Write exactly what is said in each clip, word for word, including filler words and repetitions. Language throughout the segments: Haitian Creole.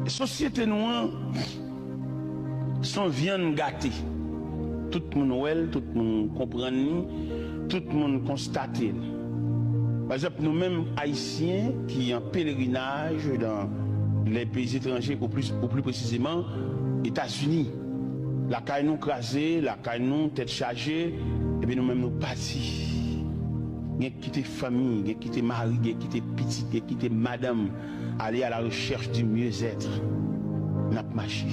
Sosyete nou an se yon vyann gate. Tout moun wè l, tout moun konprann li, tout moun konstate l. Pa egzanp, nou menm Ayisyen ki an pelerinaj dans les pays étrangers, ou plis, ou pli presizeman, Etazini. Lakay nou kraze, lakay nou tèt chaje, epi nou menm nou pati. Gen k kite fanmi, gen k kite mari, gen k kite pitit, gen k kite madanm, aller à la recherche du mieux-être. N ap mache.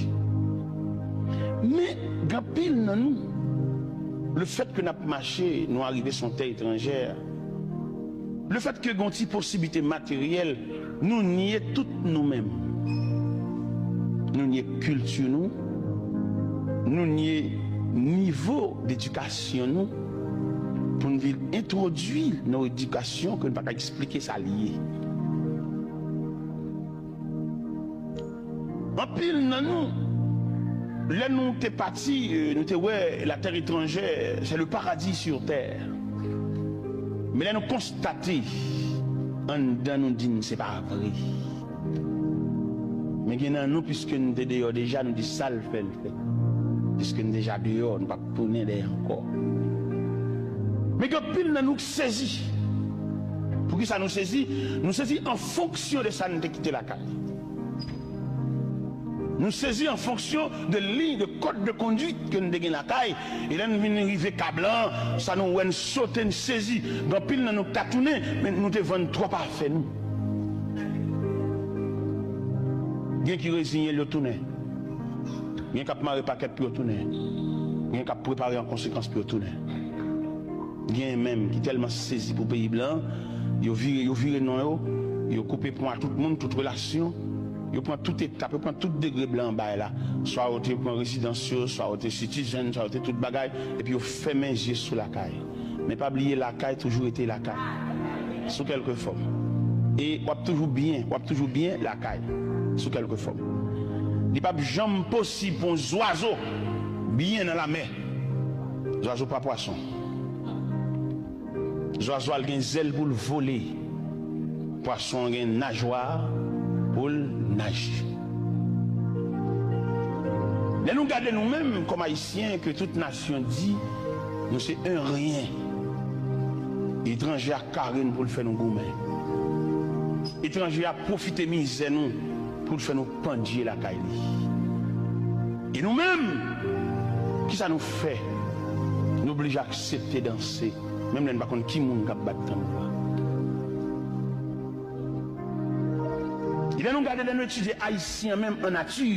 Men, gen anpil nan nou, le fait que n ap mache, nou arive sou yon tè etranjè, le fait que gen yon ti posiblite materyèl, nou nye tout nou menm. Nou nye kilti nou, nou nye nivo dedikasyon nou, pou n vin entwodui nan yon edikasyon ke n pa ka eksplike sa l ye. Anpil nan nou, lè nou te pati, euh, nou te wè la terre étrangère, c'est le paradis sur terre. Men lè nou konstate, anndan nou di n se pa vre. Men gen nan nou, piske n te deyò deja, nou di sa l fè, l fè. Piske n deja deyò, nou p ap tounen dèyè ankò. Men gen anpil nan nou k sezi. Poukisa nou sezi? Nou sezi an fonksyon de sa n te kite lakay. Nou sezi an fonksyon de liy, de kòd de konduit ke n te gen lakay. E lè n vin rive ka blan, sa nou wè n sote, n sezi. Gen anpil nan nou k ta tounen, men nou te vann twòp afè nou. Gen ki reziyen l, yo tounen. Gen k ap mare pakèt pou yo tounen. Gen k ap prepare an konsekans pou yo tounen. Gen menm ki tèlman sezi pou peyi blan, yo vire, yo vire non yo, yo koupe pon a tout moun, tout relasyon, yo pran tout etap, yo pran tout degre blan bay la. Swa yo te pran rezidans yo, swa yo te citizen, swa yo te tout bagay, epi yo fèmen je sou lakay. Men pa bliye, lakay toujou rete lakay. Sou kèlke fòm. E w ap toujou byen, w ap toujou byen lakay. Sou kèlke fòm. Li p ap janm posib pou yon zwazo byen nan lamè. Zwazo pa pwason. Zwazo a l gen zèl pou l vole. Pwason an gen najwa pou l naje. Lè nou gade nou menm kòm Ayisyen, ke tout nasyon di nou se en rien, etranje a kare n pou l fè nou goumen. Etranje a pwofite mizè nou pou l fè nou pandye lakay li. E nou menm, kisa nou fè? Nou blije aksepte danse, menm lè n pa konn ki moun k ap bat tanbou a. E lè nou gade, lè nou etidye Ayisyen an menm an nati,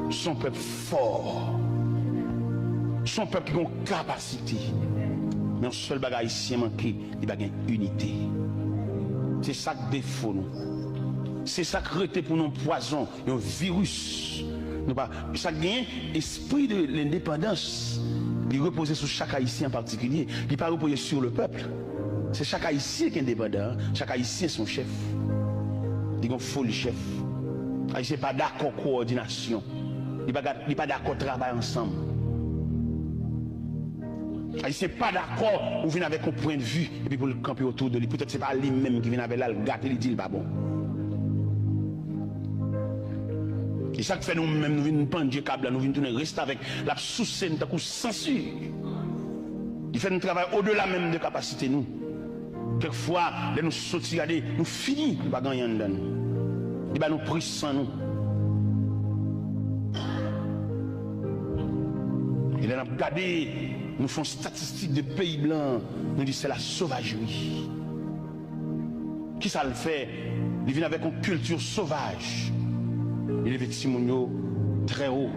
se yon pèp fò. Se yon pèp ki gen yon kapasite. Men yon sèl bagay Ayisyen manke, li pa gen inite. Se sa k defo nou. Se sa k rete pou nou pwazon, yon viris. Nou pa, sa k genyen, espri de lendepandans, li repoze sou chak Ayisyen an patikilye. Li pa repoze sur le peuple. Se chak Ayisyen ki endepandan, chak Ayisyen se yon chèf. Li gen yon foli chèf. Ayisyen pa dakò kowòdinasyon. Li pa, li pa dakò travay ansanm. Ayisyen pa dakò ou vin avèk yon pwennvi epi pou l kanpe otou de li. Poutèt se pa li menm ki vin avè l, al gate li, di l pa bon. E sa k fè nou menm nou vin pandye ka blan, nou vin tounen restavèk, l ap souse n tankou sansi. Li fè n travay odela menm de kapasite nou. Kèk fwa, lè nou soti gade, nou fini, nou pa gen anyen anndan nou. Li ba nou pri san nou. E lè n ap gade, nou fè yon statistik de peyi blan, nou di c'est la sauvagerie. Kisa l fè? Li vin avèk yon kilti sovaj. Li leve timoun yo trè wo.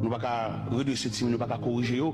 Nou pa ka redrese timoun yo, pa ka korije yo.